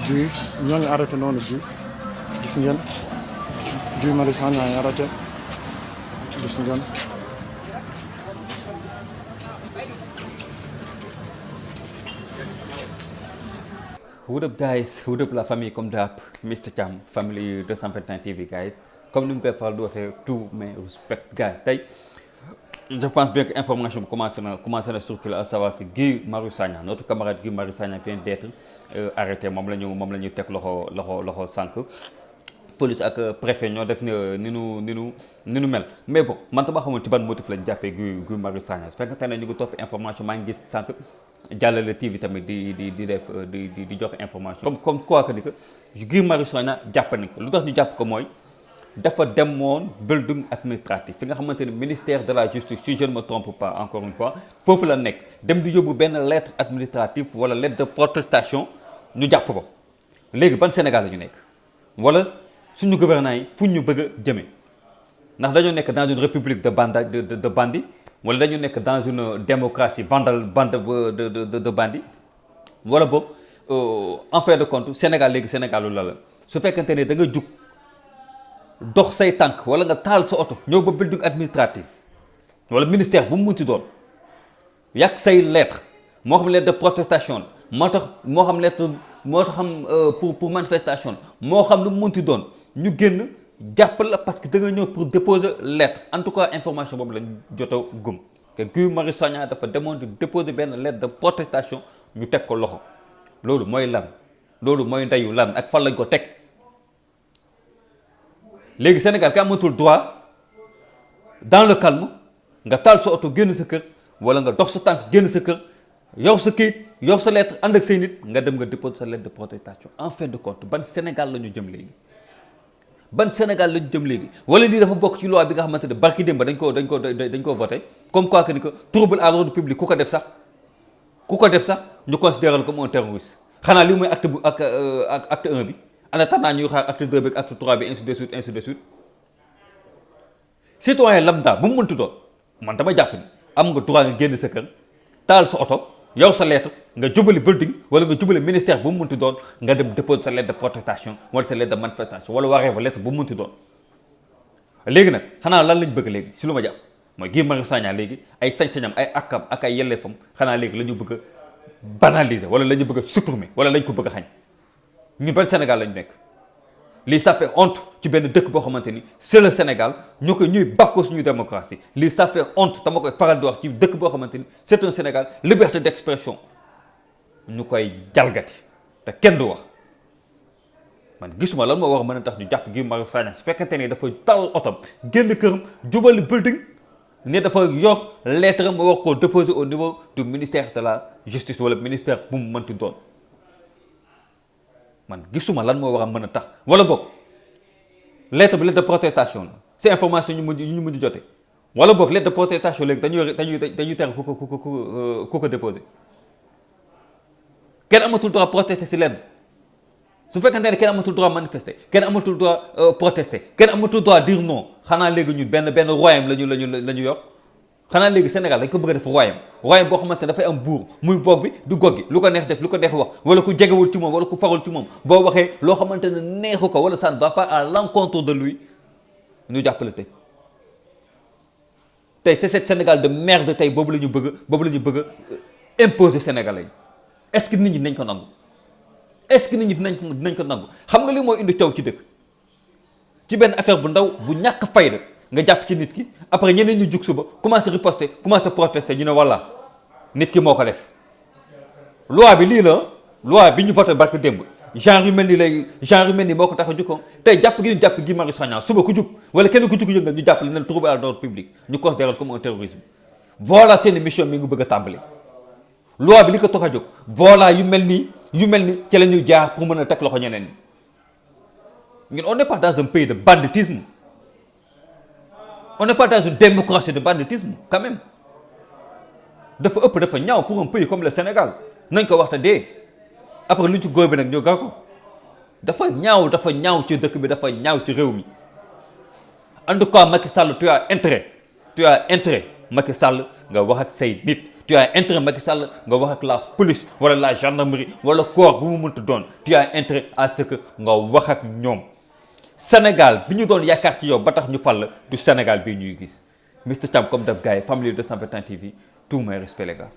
Guy ñoo ngi arrêté noonu Guy gis ngeen Guy Marius Sagna ñoo ngi arrêté gis ngeen. What up guys, what up la famille comme d'hab, Mr Thiam, famille 221 TV guys. Comme ni mu koy faral di waxee tous mes respects guys. Tey je pense bien que information bi commencé na circuler, à savoir que Guy Marius Sagna, notre camarade Guy Marius Sagna vient d'être arrêté. moom la ñu teg loxo sànq. Police ak préfet ñoo def ni nu mel mais bon man tama xamoon ci ban motif lañ jàppee Guy Marius Sagna su fekkente ne ñu ngi topp information maa ngi gis sànq jàllale TV tamit di joxe information comme quoi que ni que Guy Marius Sagna jàpp nañ ko lu tax ñu jàpp ko mooy dafa demoon building administratif fi nga xamante ne ministère de la justice si je ne me trompe pas encore une fois foofu la nekk dem di yóbbu benn lettre administrative wala lettre de protestation ñu jàpp ko léegi ban Sénégal la ñu nekk wala suñu gouvernants yi fu ñu bëgg a jëmee ndax dañoo nekk dans une république de bandits wala dañu nekk dans une démocratie bande de bandits wala boog en fin de compte Sénégal léegi Sénégalu la su fekkente ne da nga jug dox say tànk wala nga taal sa oto ñëw ba building administratif wala ministère bu mu munti doon yàq say lettre moo xam lettre de protestation moo xam lettre pour manifestation moo xam lu mu munti doon ñu génn jàpp la parce que da nga ñëw pour déposer lettre en tout cas information boobu lañ jotoo gum que Guy Marius Sagna dafa demoon di déposer benn lettre de protestation ñu teg ko loxo loolu mooy lan loolu mooy ndeyu lan ak fan lañ ko teg léegi Sénégal ka amatul droit dans le calme nga taal sa oto génn sa kër wala nga dox sa tànk génn sa kër yor sa kayit yor sa lettre ànd ak say nit nga dem nga déposer sa lettre de protestation en fin de compte ban Sénégal la ñu jëm léegi ban Sénégal la ñu jëm léegi wala lii dafa bokk ci loi bi nga xamante ne barki démb dañ ko voté comme quoi que ni que trouble à l'ordre public ku ko def sax ñu considérer comme un terroriste xanaa lii mooy acte bu acte 1 bi en attendant ñuy xaar acte 2 bi ak acte 3 bi ainsi de suite citoyen lambda bu mu mënti doon man dama jàpp ni am nga droit nga génn sa kër taal sa oto yow sa lettre nga jubali building wala nga jubali ministère bu mu munti doon nga dem déposer sa lettre de protestation wala sa lettre de manifestation wala waree fa lettre bu mu munti doon léegi nag xanaa lan lañ bëgg léegi si lu ma jàpp mooy Guy Marius Sagna léegi ay sañ-sañam ay akkam ak ay yelleefam xanaa léegi la ñu bëgg a banaliser wala la ñu bëgg a supprimer wala lañ ko bëgg a xañ ñun ban Sénégal lañ nekk lii ça fait honte ci benn dëkk boo xamante ni c'est le Sénégal ñuy bàkkoo suñu démocratie lii ça fait honte dama koy faral di wax ci dëkk boo xamante ni c'est un Sénégal liberté d'expression ñu koy jalgati te kenn du wax man gisuma lan moo war a mën a tax ñu jàpp Guy Marius Sagna su fekkente ni dafa tal otom génn këram jubali building ne dafa yor lettre ma war koo déposer au niveau du ministère de la justice wala ministère bu mu mënti doon man gisuma lan moo war a mën a tax wala boog lettre bi lettre de protestation la c'est information ñu mujj jote wala boog lettre de protestation léegi dañuy tere ku ko déposer kenn amatul droit protester si lenn su fekkante ne kenn amatul droit manifester kenn amatul droit protester kenn amatul droit dire non xanaa léegi ñun benn royaume la ñu yor xanaa léegi Sénégal dañ ko bëgg a def royaume boo xamante ne dafay am buur muy boog bi du gog gi lu ko neex def lu ko neex wax wala ku jegewul ci moom wala ku farul ci moom boo waxee loo xamante ne neexu ko wala ça ne va pas à l'encontre de lui ñu jàppale tey c'est cette Sénégal de merde tey boobu la ñu bëgg imposer Sénégalais yi est-ce que nit ñi dinañ ko nangu est-ce que nit ñi dinañ ko nangu xam nga li mooy indi taw ci dëkk ci benn affaire bu ndaw bu ñàkk fayda nga jàpp ci nit ki après ñeneen ñu jug suba commencé riposter commencé protester ñu ne voilà nit ki moo ko def loi bi lii la loi bi ñu voté barke démb genre yu mel ni moo ko tax a jukkoon tey jàpp Guy Marius Sagna suba ku jug wala kenn ku jug yëngal ñu jàpp leen trouble à l'ordre public ñu considéré comme un terrorisme voilà seen mission mi ngi bëgg a tàmbali loi bi li ko tax a jóg voilà yu mel ni ci la ñuy jaar pour mën a teg loxo ñeneen ñi ñun on n'est pas dans un pays de banditisme on n'est pas dans une démocratie de banditisme quand même dafa ñaaw pour un pays comme le Sénégal nañ ko wax te dee après lu ñu ci góor bi nag ñoo gar ko dafa ñaaw ci dëkk bi dafa ñaaw ci réew mi en tout cas Macky Sall tu as intérêt Macky Sall nga wax ak say nit. Tu as intérêt Macky Sall nga wax ak la police wala la gendarmerie wala corps bu mu mënta doon tu as intérêt à ce que nga wax ak ñoom. Sénégal bi ñu doon yaakaar ci yow ba tax ñu fal la du Sénégal bii ñuy gis Mr Thiam comme daf gars yi famille 221 TV tout mes respects les gars.